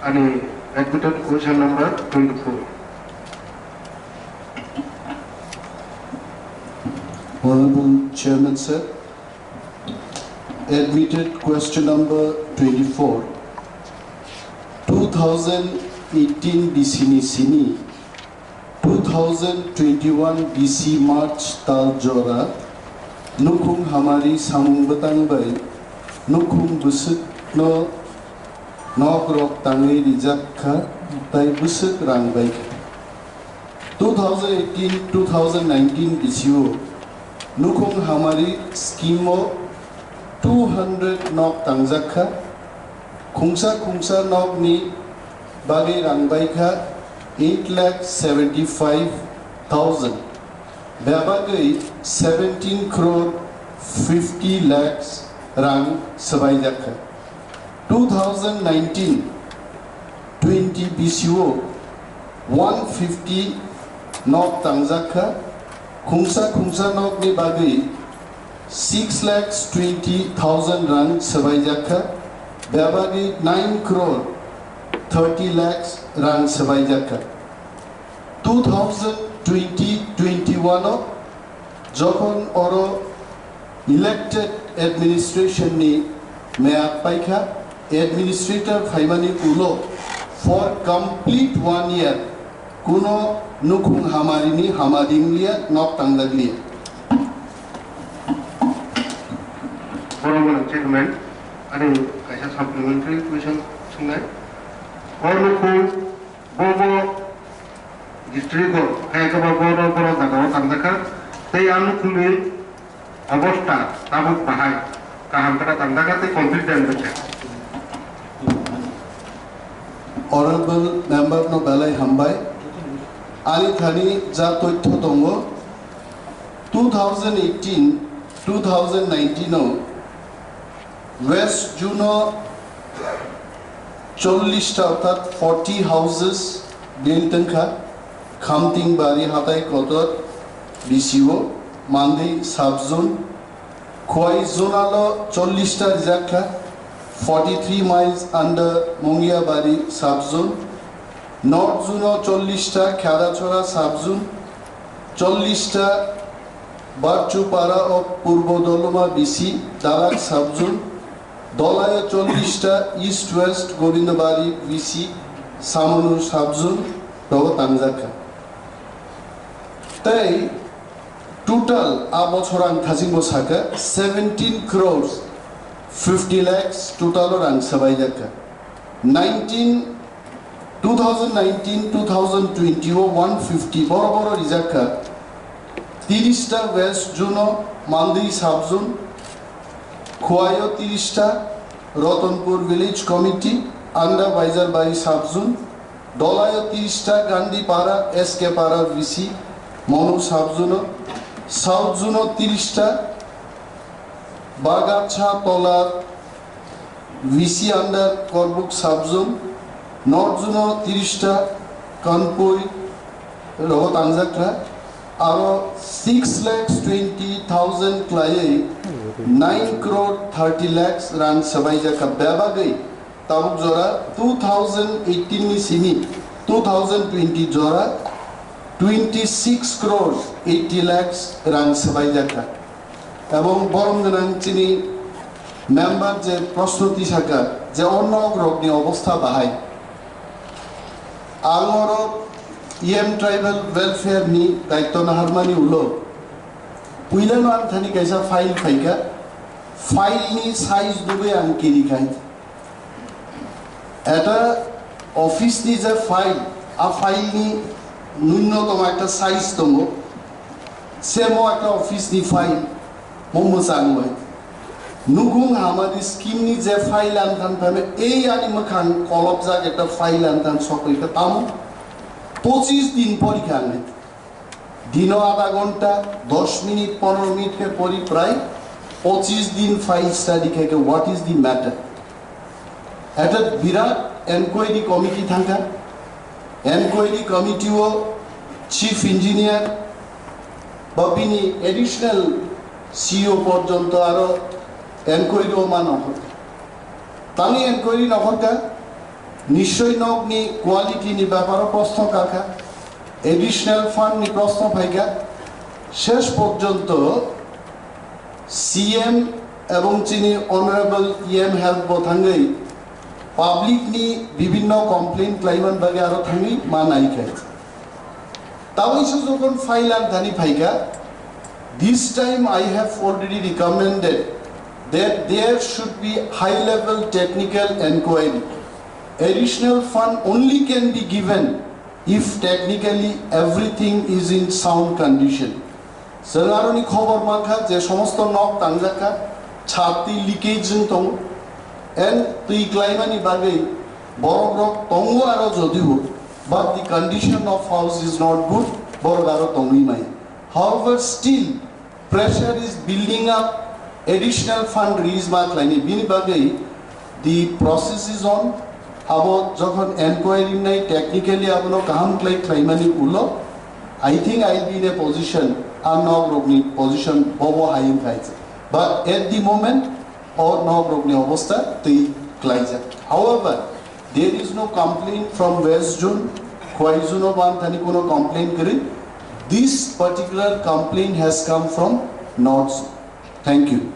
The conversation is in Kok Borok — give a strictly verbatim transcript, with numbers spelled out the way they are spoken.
Ani admitted question number twenty-four. Honorable Chairman sir, admitted question number twenty-four. Two thousand eighteen B C ni simi two thousand twenty-one B C March tal jora nukhung hamari samung bwtang bai nukhung bwswkno nok rok tangwi rijak kha, tai bwswk rang bai kha. Two thousand eighteen two thousand nineteen B C o nukhung hamari scheme o two hundred nok tangjak kha, khungsa khungsa nok ni bagwi rang bai kha eight lakh seventy five thousand, bebagwi seventeen crore fifty lakhs rang swbaijak kha. Two thousand nineteen twenty B C o one fifty nok tangjak kha, khungsa khungsa nok ni bagwi six lakhs twenty thousand rang swbaijak kha, bebagwi nine crore thirty lakhs rang swbaijak kha. Two thousand twenty twenty-one o jokhon oro elected administration ni meyad paikha, administrator phaimani ulo for complete one year kuno nukhung hamarini hamari wngliya, nok tangjak liya. Honorable Chairman, ani kaisa supplementary question swngnai. O nukhung bo bo district o hai khe bo bo no bo no jaga o tangjak kha. Tei a nukhungni obostha tabuk bahai kaham khe tangjak kha tei complete dam khe. Honorable member no belai hambai. Ani thani ja toitho tongo, two thousand eighteen two thousand nineteen o West Zone o chollish ta orthat forty houses build wngkha, Khamtingbari Hatai Kotor B C o, Mandwi sub zone, Khowai zonal o chollish ta rijak kha, forty three miles under Mungiabari sub zone, North Zone o chollish ta Khedachora sub zone, chollish ta Barchupara o Purbo Doloma B C Dalak sub zone, Dolai o chollish ta East West Gobindabari B C Samanur sub zone rogo tangjak kha. Tei total a bochor ang thachingbo sakha seventeen crores fifty lakhs total o rang swbaijak kha. Nineteen, two thousand nineteen two thousand twenty o one fifty boro boro rijak kha. Tiris ta West Zone o Mandwi sub zone, Khowai o tiris ta Ratanpur Village Committee under Baijarbahi sub zone, Dolai o tiris ta Gandhipara, S K Para B C, Monu sub zone o, South Zone o tiris ta Bagacha Tola B C under Korbuk sub zone, North Zone o tiris ta Kanpui rogo tangjak kha, aro six lakhs twenty thousand khlaiwi nine crore thirty lakhs rang swbaijak kha bebagwi. Tabuk jora two thousand eighteen ni simi two thousand twenty jora twenty six crore eighty lakhs rang swbaijak kha. Ebong borom gwnang chini member je proshno tisaka je o nok rokni obostha bahai. Ang oro E M Tribal Welfare ni daityo naharmani ulo puilano ang thani kaisa file phaikha, file ni size nugwi ang kiri khai. Eta office ni je file, a file ni nunnotom ekta size tongo. Semo ekta office ni file, mo mwchang bai. Nukhung hamari scheme ni je file ang than phame, ei ani mwkhang kolopjak ekta file ang than sokri kha tamo pochis din pori kha ang. Dino adha ghonta, dos minute, pondro minute khe pori prai pochis din file study khe khe what is the matter? Eta birat enquiry committee thangkha, enquiry committee o chief engineer ba bini additional C E O porjonto aro enquiry o ma nohor. Tani enquiry nohorkha, Nishoi nokni quality ni beparo proshno kakha, additional fund ni proshno phaikha, shesh porjonto C M ebong chini honorable E M health bo thangwi public ni bibhinno complaint khlaiman bagwi aro thangwi ma nai khe. Tabui se jokhon file an thani phaikha, this time I have already recommended that there should be high level technical enquiry. Additional fund only can be given if technically everything is in sound condition. Chwng aroni khobor mankha je somosto nok tangjakha, chhat twi leakage wng tongo, and twi klaimani bagwi borok rok tongo aro jodibo, but the condition of house is not good, borok aro tongwi maya. However, still pressure is building up, additional fund release ma khlaini, bini bagwi the process is on. Abo jokhon enquiry nai technically abono kaham khlai khlaimani ulo, I think I'll be in a position, ang nok rokni position bobo hai wngkha. But at the moment, o nok rokni obostha twi klaijak. However, there is no complaint from West Zone, Khowai Zone o bo ang thani kono complaint kwrwi. This particular complaint has come from North Zone. Thank you.